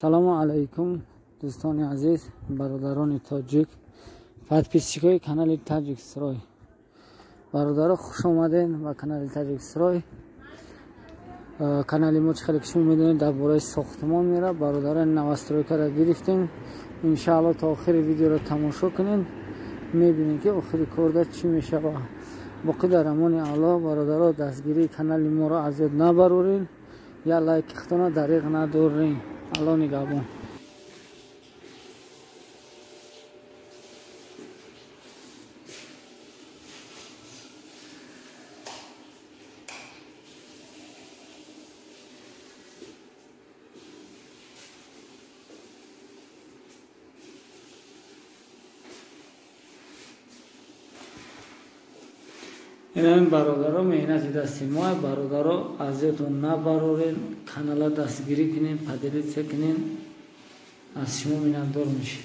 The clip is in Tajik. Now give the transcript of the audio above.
Салому алайкум, дӯстони азиз, бародарони тоҷик, подписчикои канали Таҷикстрой. Бародаро, хуш омадед ба канали Таҷикстрой. Канали мо, чӣ хеле ки шумо медонед, дар бораи сохтмон мера. Бародарони, новостройкаро гирифтем. Иншаалло, то охири видеоро тамошо кунед, мебинед, ки охири корда чӣ мешава. Боқӣ дар амони Аллоҳ. Бародаро, дастгирии канали моро аз ёд набароред, я лайки худтона дариғ надоред. Аллоҳ нигаҳбон. Инамин, бародаро, меҳнати дасти мо. Бародаро, азиятон набарорен, канала дастгирӣ кунем, поделиться кунем, аз шумо миннатдор мешем.